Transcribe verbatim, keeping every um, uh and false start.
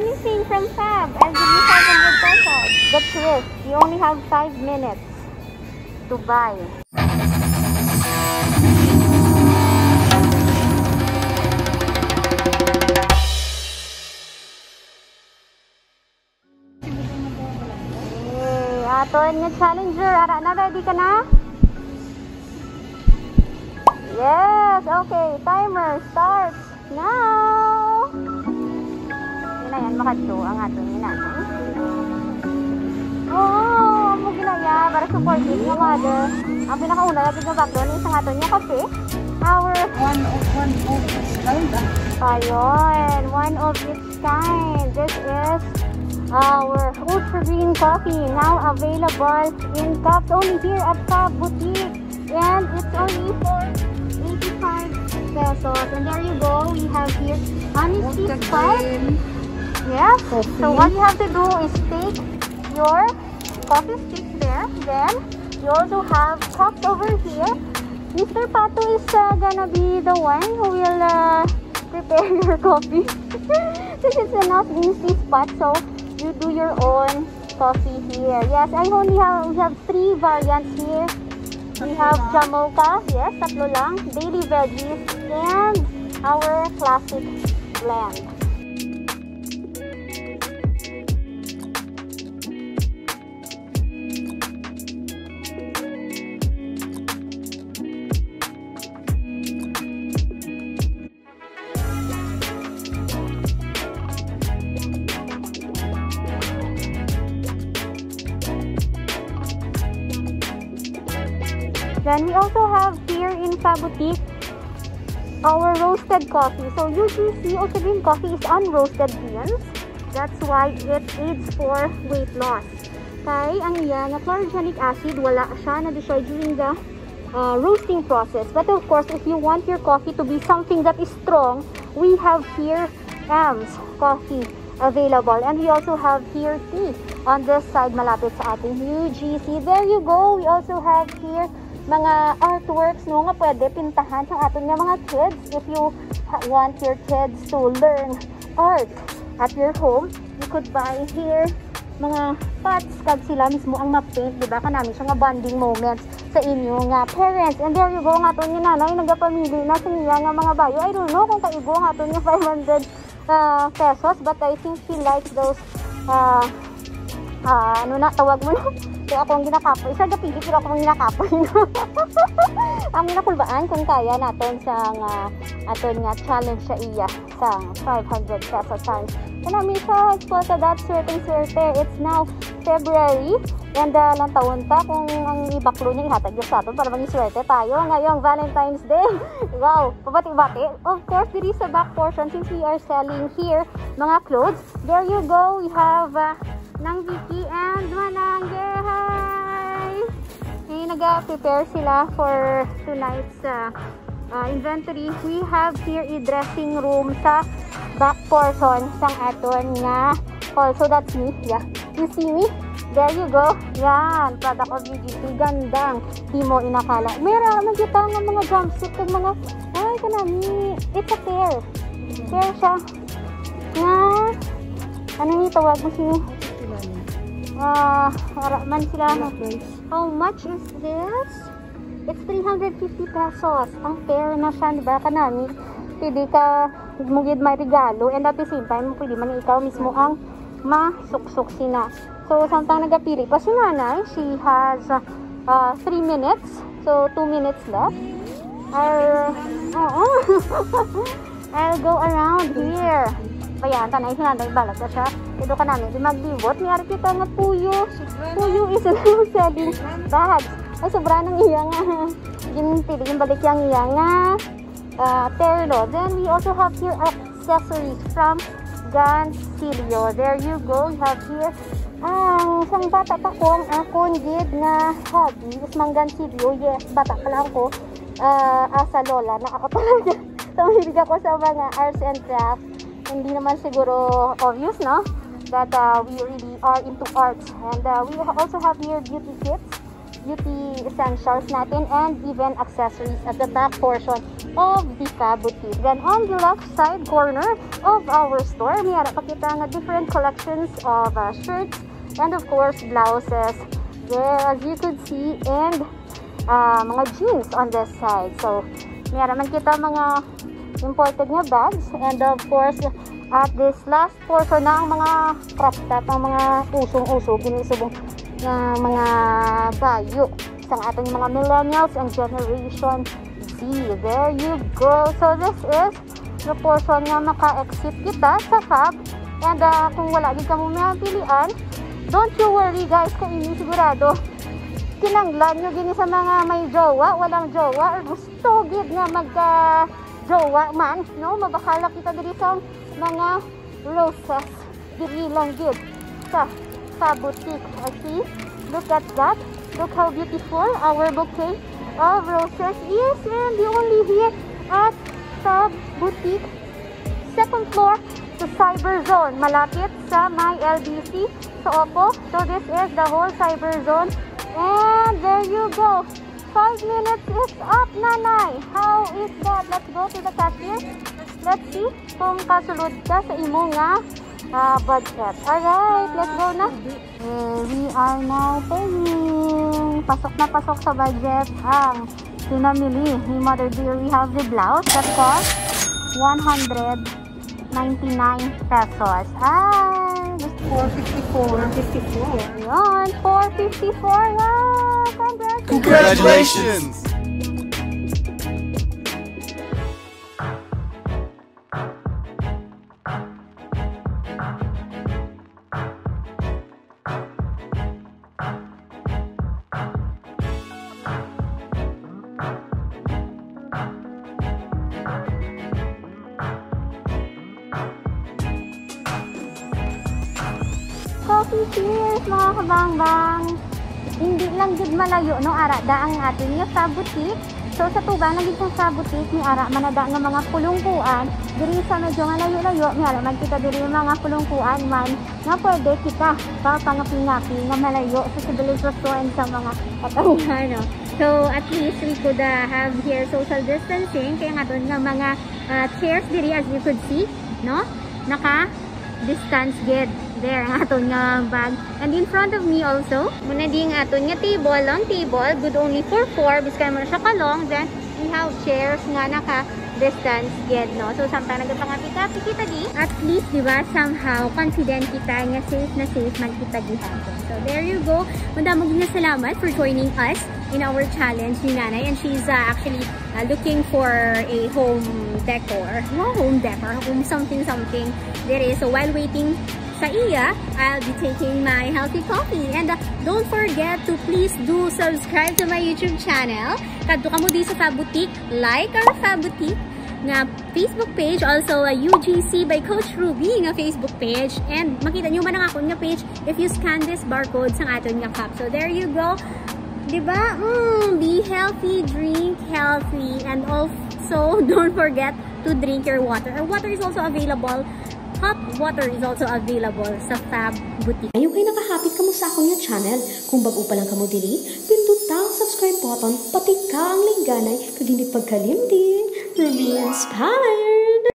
Anything from Fab, I'll give you five hundred pesos. The twist, you only have five minutes to buy. Eh, aton nga challenger, ara na, ready ka na? Yes, okay, timer starts now. Yan na yan, makadto ang aton nga nanay. Oo, amo gina ya, para supportive nga mother. Ang pinakauna lagi nga backbone is ang aton nga kape. Our One of, one of its kind, ah. Ayun, one of its kind. This is our Ultra Green Coffee, now available in cups only here at Fab Boutique. And it's only for eighty-five pesos. And there you go, we have here Honesty Ultra Spot. Green. Yes. So Coffee. All you have to do is take your coffee stick there. Then you also have cups over here. Mister Pato is, uh, gonna be the one who will, uh, prepare your coffee. This is a not easy spot, so you do your own coffee here. Yes, I only have, we have three variants here. We have Jamocha, yes, tatlo lang, daily veggies, and our classic blend. Then we also have here in Fab Boutique our roasted coffee. So U G C Ultra Green Coffee is unroasted beans. That's why it aids for weight loss. Kay ang iya nga chlorogenic acid, wala siya na-destroy during the, uh, roasting process. But of course, if you want your coffee to be something that is strong, we have here M's Coffee available. And we also have here tea on this side, malapit sa ating U G C. There you go. We also have here mga artworks, no, nga pwede pintahan sa aton nga mga kids. If you ha-, want your kids to learn art at your home, you could buy here mga pots kag sila mismo ang ma-paint, di ba? Kanami siya nga bonding moments sa inyo nga parents. And there you go, ang aton nga nanay nagapamili na sa iya nga mga bayo. I don't know kung kaigo ang aton nga five hundred, ah, pesos, but I think she likes those, ah, ah, ano na, tawag mo na? Kaya akong ginakapoy. Siya gapili, pero akong ginakapoy. Ang nakulbaan kung kaya naton sa nga aton nga challenge sa iya sa five hundred pesos. Sa kanami siya, polka dot, swerteng swerte. It's now February. And, ah, lang taon ta kung ang ibaklo niya ihatag niya sa aton para maging swerte tayo ngayong Valentine's Day. Wow, pabati-bati. Of course, diri sa back portion, since we are selling here mga clothes, there you go. We have, ah, Nang Vicky and Manang. Hi! Eh, naga-prepare sila for tonight's, ah, ah, inventory. We have here a dressing room sa back portion sang aton nga hall. So that's me. Yeah. You see me? There you go. Yan. Product of U G C. Gandang. Di mo inakala. Meron, nakita nga mga jumpsuit kag mga, ay, kanami. It's a pair. Pair siya. Nga, ano ni tawag mo sini? Ah, wala man sila. Wala, guys. How much is this? It's three hundred fifty pesos. Ang pair na siya, di ba? Kanami, pwede ka mo gid may regalo, and at the same time, pwede man ikaw mismo ang masuksok sina. So, samtang nagapili pa si nanay, she has, uh, three minutes. So, two minutes left. I'll, oo. I'll go around here. Bayaan ta na, si nanay, balag na siya. Pero kanami, di maglibot. May ari kita nga puyo. Puyo is selling bags. Ay, sobra nang iya nga. Ginpili, ginbalik yang iya nga, ah, terno. Then, we also have here accessories from Gansilio. There you go. We have here, ang sang bata pa ko, ang akon gid nga hobby is manggansilyo. Yes, bata pa lang ko. Ah, asa lola na ako talaga. So, mahilig ako sa mga arts and crafts. Hindi naman siguro obvious, no? That, ah, we really are into arts. And, ah, we also have here beauty kits. beauty essentials natin and even accessories at the back portion of the Fab Boutique. Then on the left side corner of our store, may ara pa kita nga different collections of uh, shirts and of course blouses. There, as you could see, and uh, mga jeans on this side. So, may ara man kita mga imported nga bags. And of course, at this last portion na ang mga crop top, ang mga usong-uso, ginisubong nga mga bayo sang ating mga millennials and Generation Z. There you go. So this is the portion nga maka-exit kita sa Fab. And ah, kung wala gid kamo mapilian, don't you worry guys, kay ini sigurado kinanglan nyo gini sa mga may jowa, walang jowa, or gusto gid nga magka jowa man, no? Mabakala kita diri sa mga roses. Diri lang gid sa Fab Boutique. I see. Look at that. Look how beautiful our bouquet of roses is. And the only here at Fab Boutique, second floor, sa Cyber Zone, malapit sa may L B C sa Oppo. So this is the whole Cyber Zone. And there you go. Five minutes is up, Nanay. How is that? Let's go to the cashier. Let's see kung kasulod ka sa imo nga ah, budget. Alright, let's go na. Eh, we are now paying. Pasok na pasok sa budget ang pinamili ni Mother Dear. We have the blouse that cost one hundred ninety-nine pesos. Ah, just four fifty-four. Four fifty-four. Yun, four fifty-four. Wow! Congratulations! Congratulations! Coffee, cheers, mga kabangbang! Hindi lang gid malayo, no, ara da ang aton nga Fab Boutique. So, sa tubang na gid sang Fab Boutique, may ara man na da nga mga kulungkuan. Diri sa medyo malayo-layo, may ara man kita diri mga kulungkuan man nga pwede kita pa pangapi-ngapi nga malayo sa sibilisasyon sa mga katawhan, no? So, at least we could uh, have here social distancing. Kaya nga doon nga mga uh, chairs diri, as you could see, no? Naka distance gid. There, ang aton nga bag. And in front of me also, muna ding aton nga table, long table, good only for four, bisan mo na siya ka-long. Then, we have chairs nga naka-distance gid, no? So, samtang nagapangapi-kapi kita di, at least, di ba, somehow, confident kita nga safe na safe man kita gihapon. So, there you go. Madamo gid nga salamat for joining us in our challenge ni Nanay. And she's uh, actually uh, looking for a home decor. Wow, home decor. Home something something. There is. So while waiting sa iya, I'll be taking my healthy coffee. And uh, don't forget to please do subscribe to my YouTube channel. Kadto kamo di sa Fab Boutique, like our Fab Boutique nga Facebook page, also a U G C by Coach Ruby nga Facebook page. And makita nyo man ang akon nga page if you scan this barcode sa aton nga cup. So there you go. Diba? Mm, be healthy, drink healthy, and also don't forget to drink your water. Our water is also available. Hot water is also available sa Fab Boutique. Ayo kay nakahapit kamo sa akon nga channel. Kung bag-o pa lang kamo diri, pinduta ang subscribe button, pati ka ang lingganay, kag hindi pagkalimti. Ruby Inspire!